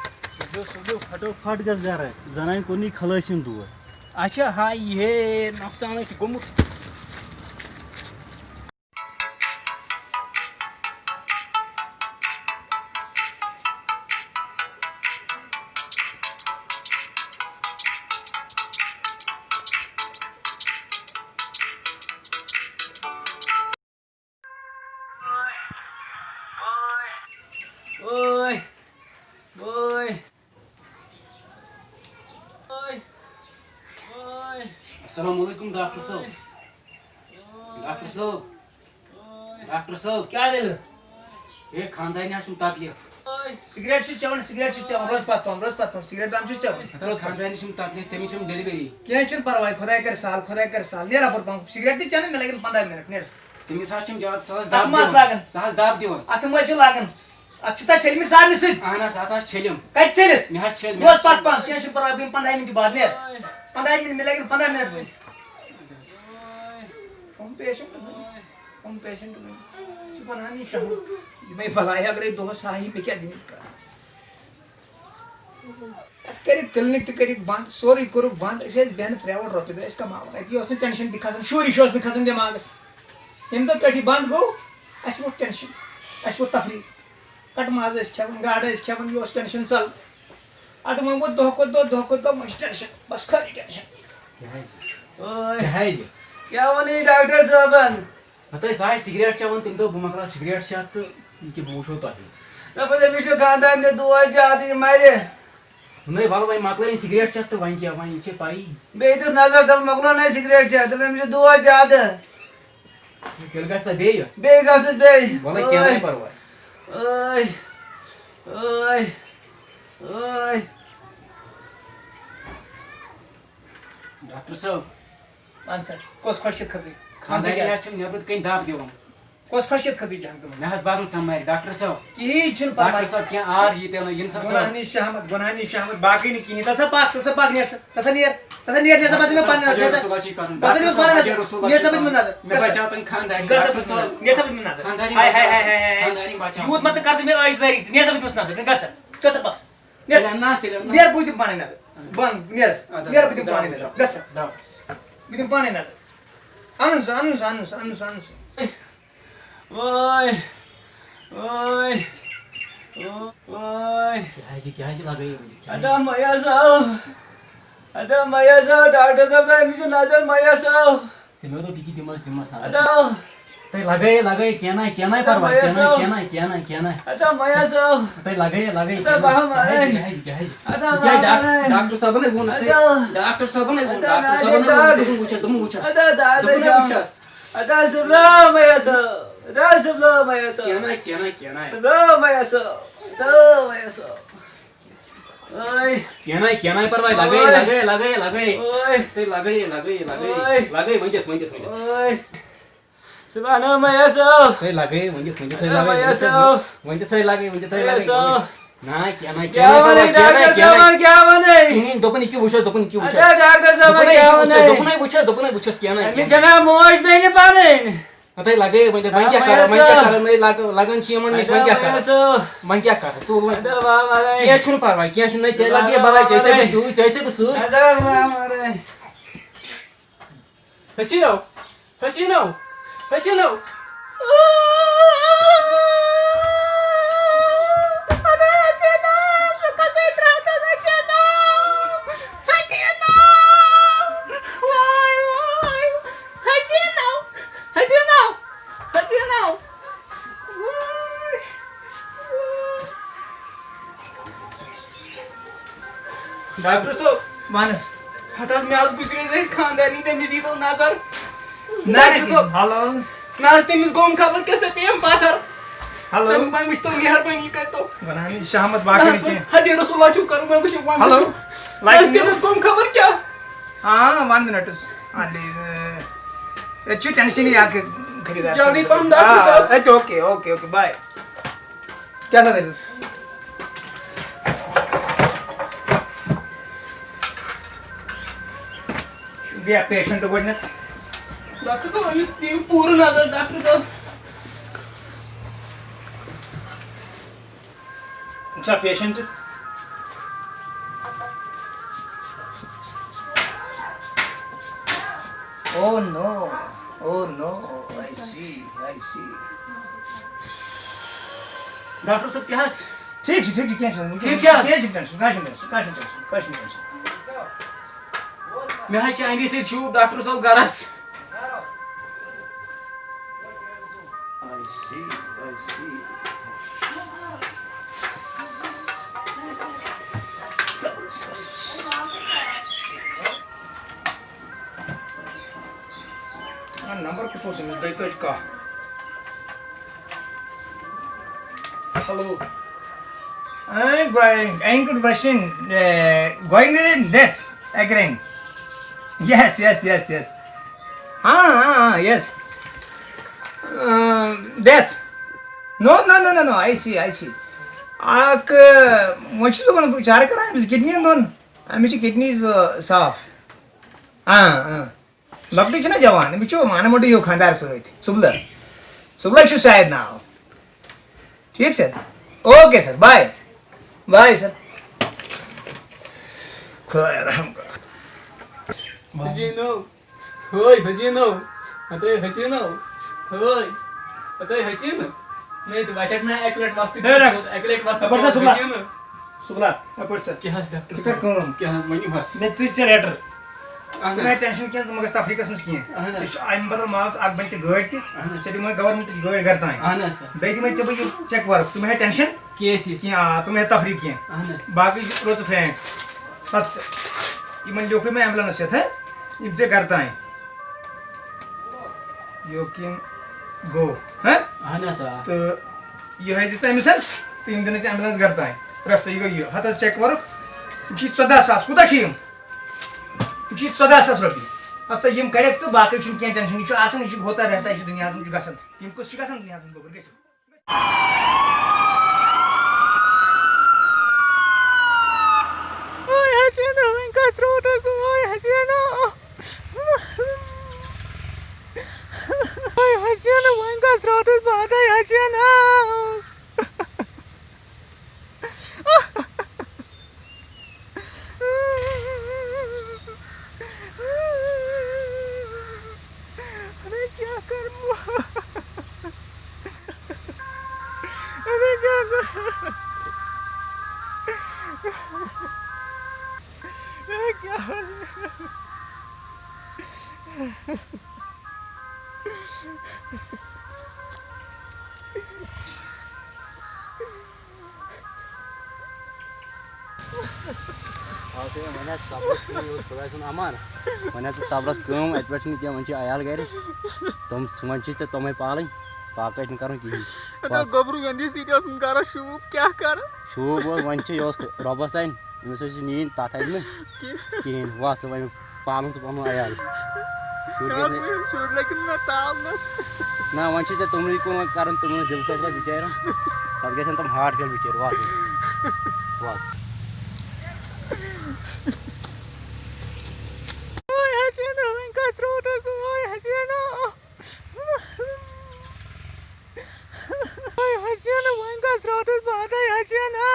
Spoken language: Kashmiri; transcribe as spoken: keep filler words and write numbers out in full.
سُہ گوٚو، سُہ گوٚو، پھٹو پھٹ گژھ گرٕ، زنانہِ کوٚرنٕے خلٲصی ہُنٛد دود۔ اچھا، ہاے، یہِ ہے نۄقصان چھُ گوٚمُت۔ اوے، اوے، اوے، اوے۔ السلام علیکم ڈاکٹر صٲب۔ ڈاکٹر صٲب، ڈاکٹر صٲب۔ کیٛاہ دٔلیٖل؟ ہے، خانٛدارنہِ حظ چھُم تکلیٖف۔ سگریٹ چھُ چٮ۪وان، سگریٹ چھُ چٮ۪وان، روز پتھ پہم، روز پتھ پہم، سگریٹ دام چھُ چٮ۪وان، ہتہٕ حظ، روز پتھ۔ خانٛدارنہِ چھُم تکلیٖف، تٔمِس چھَم ڈیلؤری۔ کینٛہہ چھُنہٕ پرواے، خۄداے کرِ سہل، خۄداے کرِ سہل۔ نیر اپٲرۍ پہم، سگریٹ تہِ چٮ۪نہٕ، مےٚ لگن پنٛداہ منٹ، نیر۔ تٔمِس حظ چھِم زیادٕ، سۄ ٲس اَتھ دَب ما ٲس دِوان۔ لاگان؟ سۄ ٲس دَب دِوان۔ اَتھ ما ٲسِو لاگان؟ اَتھ چھِ تَتھ چھٔلمٕتۍ سارنٕے سۭتۍ۔ اَہَن حظ، اَتھ حظ چھٔلِم۔ کَتہِ چھٔلِتھ؟ مےٚ حظ چھٔلۍ، مےٚ دۄہَس حظ پَتھ چھٔلۍ۔ پَہَم، کینٛہہ چھُنہٕ پَرواے، بہٕ یِمہٕ پنٛداہہِ مِنٹہِ بعد، نیر۔ پنٛداہہِ مِنٹہِ، مےٚ لَگن پنٛداہ مِنٹ وۄنۍ۔ ہُم پیشنٹ وۄنۍ، ہُم پیشنٹ وۄنۍ۔ ژٕ بَناو نہٕ یہِ شہر۔ یِمَے بَلاے اَگَرے دۄہَس آیہِ، مےٚ کیٛاہ دِنۍ کَران؟ اَتھ کٔرِکھ کِلنِک تہِ کٔرِکھ بنٛد، سورُے کوٚرُکھ بنٛد۔ أسۍ ٲسۍ بیٚہن پرٛیویٹ رۄپیہِ دَہ، أسۍ کَماوان اَتہِ۔ یہِ اوس نہٕ ٹٮ۪نشَن تہِ کھَسان، شورِش اوس نہٕ کھَسان دٮ۪ماغَس۔ ییٚمہِ دۄہ پٮ۪ٹھ یہِ بنٛد گوٚو، اَسہِ ووٚتھ ٹٮ۪نشَن، اَسہِ ووٚتھ تفریٖق۔ کَٹہٕ ماز ٲسۍ کھٮ۪وان، گاڈٕ ٲسۍ کھٮ۪وان، یہِ اوس ٹٮ۪نشَن ژَل۔ اَدٕ وۄنۍ ووت دۄہ کھۄتہٕ دۄہ، دۄہ کھۄتہٕ دۄہ، وۄنۍ چھُ ٹٮ۪نشَن، بَس خٲلی ٹٮ۪نشَن۔ کیٛازِ؟ اوے۔ کیٛازِ؟ کیٛاہ وَنہٕ یہِ ڈاکٹر صٲبَن؟ ہتہٕ ٲسۍ آے سگریٹ چٮ۪وان، تٔمۍ دوٚپ، "بہٕ مۄکلاو سگریٹ چٮ۪تھ تہٕ یہِ کہِ بہٕ وٕچھو تۄہہِ۔" دَپان، "أمِس چھُ خانٛدارنہِ دود زیادٕ، یہِ مَرِ۔" نَے، وَلہٕ وۄنۍ مۄکلٲیِن سگریٹ چٮ۪تھ تہٕ وۄنۍ کیٛاہ، وۄنۍ چھِ پَیی۔ بیٚیہِ دیُت نظر، دَپان، "مۄکلو نَے سگریٹ چٮ۪تھ، دَپان، أمِس چھُ دود زیادٕ۔" تیٚلہِ گژھِ سا بیٚیہِ؟ بیٚیہِ گژھُس بیٚیہِ۔ وَلہٕ کینٛہہ نَے پَرواے۔ ٲے، ٲے، ٲے۔ ڈاکٹر صٲب۔ وَن سا، کۄس خۄشکٮ۪تھ کھٔژٕے؟ خانٛدارنہِ حظ چھِم نٮ۪برٕ کَنۍ دَب دِوان۔ کۄس خۄشکٮ۪تھ کھٔژٕے چھِ ہَنٛگتہٕ منٛگہٕ؟ مےٚ حظ باسان سَمبارِ۔ ڈاکٹر صٲب۔ کِہیٖنۍ چھُنہٕ پَرواے۔ ڈاکٹر صٲب، کینٛہہ آر یہِ تہِ اَنو، یِنہٕ سا صٲب۔ گۄناہ نِش شہمت، گۄناہ نِش شہمت، باقٕے نہٕ کِہیٖنۍ۔ تَلہٕ سا پَکھ، تَلہٕ سا پَکھ، نیر سا، تَلہٕ سا نیر، نیر سا، پَتہٕ دِمے پَنٕنہِ نظر، نیر سا۔ رسول اللہ چھُ یہِ کَرُن۔ گژھ سا، نیر سا، بہٕ دِمہٕ پَنٕنہِ نظر۔ مےٚ نیر سا، بہٕ بَچاو تَنہٕ خانٛدارنہِ۔ گژھ سا، ڈاکٹر صٲب۔ نیر سا، بہٕ دِمہٕ نظر۔ خانٛدارنہِ ہاے، ہاے، بَچاو۔ ہاے، ہاے، ہاے، ہاے۔ خانٛدارنہِ بَچاو۔ یوٗت مَتہٕ کَر تہٕ مےٚ ٲش زٲری ژٕ، نیر سا، بہٕ دِمَس نظر، گژھ سا۔ گژھ سا، بَس۔ نیر۔ تیٚلہِ اَنہٕ نہ حظ، تیٚلہِ اَنہٕ نہ۔ نیر، بہٕ دِمہٕ پانَے نظر۔ بہٕ اَنہٕ، نیر۔ اَدٕ نیر، بہٕ دِمہٕ پانَے نظر۔ گژھ سا۔ درٛاو۔ بہٕ دِمہٕ پانَے نظر۔ اَنُن سا، اَنُن سا، اَنُن سا، اَنُن سا۔ وٲے، وٲے، وٲے۔ کیٛازِ، کیٛازِ لگٲیِو وٕنہِ؟ کیٛازِ؟ ادا میا صٲب، ادا میا صٲب، ڈاکٹر صٲب، تۄہہِ أمِس چھِ نظر میا صٲب۔ تٔمۍ دوٚپ، یہِ کہِ دِمَس، دِمَس نظر۔ ادا۔ تۄہہِ لگٲیِو، لگٲیِو، کینٛہہ نہ، کینٛہہ نہ ادا پرواے، میا کینٛہہ نہ، صٲب۔ کینٛہہ نہ، کینٛہہ نہ، کینٛہہ نہ۔ ادا میا صٲب۔ تۄہہِ لگٲیِو، لگٲیِو، ادا کینٛہہ نہ۔ بہٕ ہاوٕ کیٛازِ، مَرٕ۔ کیٛازِ، کیٛازِ؟ ادا کیٛازِ بہٕ ہاوٕ ڈاک-، مَرٕ۔ ڈاکٹر صٲبن ہے ووٚن، ادا۔ ڈاکٹر صٲبن ہے ووٚن، ادا ڈاکٹر مےٚ صٲبن ہے ووٚن، دگ۔ دوٚپُن وٕچھ حظ، دوٚپُن وٕچھ حظ۔ ادا دگ دوٚپُن ہے گژھِ وٕچھ حظ۔ ادا سُبرا میا صٲب، ادا سُبرا میا صٲب۔ کینٛہہ نہ، کینٛہہ نہ، کینٛہہ نہ۔ سُبرا میا صٲب، ادا میا صٲب۔ اوے۔ کینٛہہ نہ، کینٛہہ نہ پرواے، لگٲیِو، اوے۔ لگٲیِو، لگٲیِو، لگٲیِو۔ اوے۔ تُہۍ لگٲیِو، لگٲیِو، لگٲیِو۔ اوے۔ لگٲیِو، ؤنۍ دِتھ، ؤنۍ دِتھ، ؤنۍ دِتھ۔ اوے۔ سُبحان میا صٲب۔ تُہۍ لگٲیِو، ؤنۍ دِتھ، ؤنۍ دِتھ، تُہۍ میا لگٲیِو، ؤنۍ دِتھ، صٲب۔ ؤنۍ دِتھ، تُہۍ لگٲیِو، ؤنۍ دِتھ، تُہۍ میا لگٲیِو۔ صٲب۔ نہ، کینٛہہ نہ، کینٛہہ کیٛاہ نہ وَنَے پرواے، کینٛہہ نہ، ڈاکٹر کینٛہہ صٲب، نہ۔ کیٛاہ وَنَے؟ کِہیٖنۍ، دوٚپُن یہِ کہِ وٕچھ حظ، دوٚپُن یہِ کہِ وٕچھ اَدٕ حظ۔ ڈاکٹر صٲب، دوٚپُن ہے کیٛاہ یہِ کہِ وٕچھ حظ، وَنَے؟ دوٚپُن ہے وٕچھ حظ، دوٚپُن ہے وٕچھ حظ، کینٛہہ نہ، أمِس کینٛہہ نہ۔ چھَنا موج بیٚنہِ پَنٕنۍ؟ نہ تۄہہِ لگٲیِو وۄنۍ، وۄنۍ کیٛاہ کَرو، وۄنۍ کیٛاہ کَرو، نہ لگ-، لگان چھِ یِمَن نِش، وۄنۍ کیٛاہ کَرو؟ وۄنۍ کیٛاہ کَرو؟ تُل وۄنۍ۔ کیٛاہ چھُنہٕ پَرواے، کینٛہہ چھُنہٕ، نہ ژےٚ لگہِ یہِ بَلاے، ژےٚ ٲسَے بہٕ سۭتۍ، ژےٚ ٲسَے بہٕ سۭتۍ۔ حسیٖنو، حسیٖنو، حسیٖنو۔ حسیٖنو، حسیٖنو، حسیٖنو، حسیٖنو۔ ڈاکٹر صٲب۔ وَن حظ۔ ہَتہٕ حظ، مےٚ حظ گُزرے زَن خانٛدارنہِ، تٔمِس دیٖتو نظر۔ نہ، ڈاکٹر صٲب۔ ہیلو۔ نہ حظ، تٔمِس گوٚم خبر کیٛاہ سا پیٚیَم پَتھر۔ ہیلو۔ تٔمۍ وۄنۍ وٕچھتو، مہربٲنی کٔرۍتو۔ وَنان یہِ شہمت نہ باقٕے حظ، نہٕ کینٛہہ۔ حجی رسول چھُو کَرُن، وۄنۍ وٕچھِو، وۄنۍ ہیلو۔ وٕچھِو۔ لایِک نہ حظ، مےٚ۔ تٔمِس گوٚم خبر کیٛاہ۔ آ، وَن مِنَٹ حظ۔ آ، لے، اے، ییٚتہِ چھُ ٹٮ۪نشَنٕے اَکھ خریٖدار جلدی صٲب۔ پَہَم، ڈاکٹر آ، صٲب۔ اے، اوکے، اوکے، اوکے، بائے۔ کیٛاہ سا دٔلیٖل؟ بیٚہہ پیشنٹ گۄڈٕنٮ۪تھ۔ ڈاکٹر صٲب، أمِس دِیِو پوٗرٕ نظر، ڈاکٹر صٲب۔ چھا patient? Oh no. Oh no. I see. I see. Doctor صٲب، کیٛاہ حظ؟ ٹھیٖک چھُ، ٹھیٖک چھُ، کینٛہہ چھُنہٕ، ٹھیٖک چھا حظ؟ کینٛہہ چھُنہٕ ٹٮ۪نشن، کانٛہہ چھُنہٕ ٹٮ۪نشن، کانٛہہ چھُنہٕ ٹٮ۪نشن، کانٛہہ چھُنہٕ ٹٮ۪نشن۔ مےٚ حظ چھِ اَندی سۭتۍ شوٗب، ڈاکٹر صٲب گرس۔ I see, I see. Number کُس اوس أمِس؟ دۄیہِ تٲجۍ کاہ۔ Hello. I'm going, I'm good question. Uh, going to death again. Yes, yes, yes, yes. ہاں ہاں ہاں، yes. Death. No, no, no, no, no. I see, I see. اکھ، وۄنۍ چھُس بہٕ وَنان، بہٕ چارٕ کران أمِس کِڈنی یَن دۄن۔ أمِس چھِ کِڈنیٖز صاف۔ اۭں اۭں۔ لۄکٹُے چھُنہ جوان، أمِس چھُ مانہٕ مۄٹُے ہیوٗ خانٛدار سۭتۍ۔ صُبلہٕ۔ صُبلہٕ چھُ شاید ناو۔ ٹھیٖک سر؟ اوکے سر، باے۔ باے سر۔ خۄدایا رحم کر۔ حسینو، ہٲے حسینو، ہتے حسینو، ہٲے، ہتے حسینو۔ نہ، تہٕ وۄتھکھ نہ اَکہِ لٹہِ وقتہٕ ہے، رکھ۔ اَکہِ لٹہِ وقتہٕ ژٕ کر سُہ حسینو۔ صُبحن، اَپٲرۍ سا۔ کیٛاہ حظ ڈاکٹر ژٕ کر صٲب؟ کٲم۔ کیٛاہ حظ ؤنِو حظ؟ مےٚ ژٕ ژےٚ لیٹر۔ اہن ژٕ مہ حظ۔ ٹینشن کینٛہہ، ژٕ مہ گژھ تفریٖقس منٛز کینٛہہ۔ اہن حظ۔ ژےٚ چھُ امہِ بدل معاف، اکھ بنہِ ژےٚ گٲڑۍ تہِ، اہن حظ۔ ژےٚ دِمے گورمنٹٕچ گٲڑۍ گرٕ تام۔ اہن حظ سر۔ بیٚیہِ دِمے ژےٚ بہٕ یہِ چیک ورک، ژٕ مہ ہے ٹینشن۔ کینٛہہ تہِ۔ کینٛہہ، آ، ژٕ مہ ہے تفریٖق کینٛہہ۔ اہن حظ۔ باقٕے روز ژٕ فرینک۔ پتہٕ سُہ، یِمن لیوکھُے مےٚ ایمبولینس ہٮ۪تھ، ہہ؟ یِم ژےٚ گرٕ تام۔ یوکِن گو، ہہ؟ اہن حظ، آ۔ تہٕ یہِ ہٲیزِ ژٕ أمِس، تہٕ یِم دِنَے ژےٚ ایمبولینس گرٕ تام۔ رٹھ سا، یہِ گوٚو یہِ۔ ہتھ حظ چیک ورک۔ یِم چھی ژۄداہ ساس، کوٗتاہ چھِ یِم؟ یِم چھی ژۄداہ ساس رۄپیہِ۔ ہتھ سا، یِم کڑکھ ژٕ، باقٕے چھُنہٕ کینٛہہ ٹینشن۔ یہِ چھُ آسان، یہِ چھُ ہوتا رہتا ہے، یہِ چھُ دُنیاہس منٛز چھُ گژھان۔ یِم قٕصہٕ چھِ گژھان دُنیاہس منٛز، گوٚبُر گٔژھِو۔ اوے حسینہ، وۄنۍ کتھ روٗدُس بہٕ؟ اوے حسینہ۔ اوے حسینہ، وۄنۍ کتھ روٗدُس بہٕ؟ ادے حسینہ۔ ارے کیٛاہ کرٕ بہٕ؟ ارے کیٛاہ کرٕ؟ ارے کیٛاہ کرٕ؟ آ، تہٕ وۄنۍ حظ صبرَس کٲم، یہِ اوس خۄداے سُنٛد امان۔ وۄنۍ حظ چھِ صبرَس کٲم، اَتہِ پٮ۪ٹھ چھِنہٕ کینٛہہ، وۄنۍ چھِ عیال گَرِ۔ تِم، وۄنۍ چھِ ژےٚ تِمَے پالٕنۍ، باقٕے چھِنہٕ کَرُن کِہیٖنۍ۔ اَتھ بَس۔ گوٚبرُو گَندی سۭتۍ اوسُم کَران شوٗب، کیٛاہ کَرٕ؟ شوٗب اوس، وۄنۍ چھِ، یہِ اوس رۄبَس تام، أمِس ٲسۍ نِنۍ، تَتھ اَتھِ نہٕ کینٛہہ۔ کِہیٖنۍ۔ وَس وۄنۍ۔ پالُن ژٕ پَنُن عیال۔ شُرۍ کیٛاہ گژھِ حظ نہٕ، وۄنۍ یِم شُرۍ لٔگِن مےٚ تالنَس۔ نہ، وۄنۍ چھِ ژےٚ تِمنٕے کُن وۄنۍ کَرُن، تِمَن دِل صٲبَس بِچارٮ۪ن۔ پَتہٕ گژھن تِم ہارٹ فیل بِچٲرۍ۔ وَس، وَس۔ اوے حسینہ، وۄنۍ کَتھ ترٛووتھَس بہٕ؟ اوے حسینہ۔ اوے حسینہ، وۄنۍ کَتھ ترٛووتھَس بہٕ؟ اَدَے حسینہ۔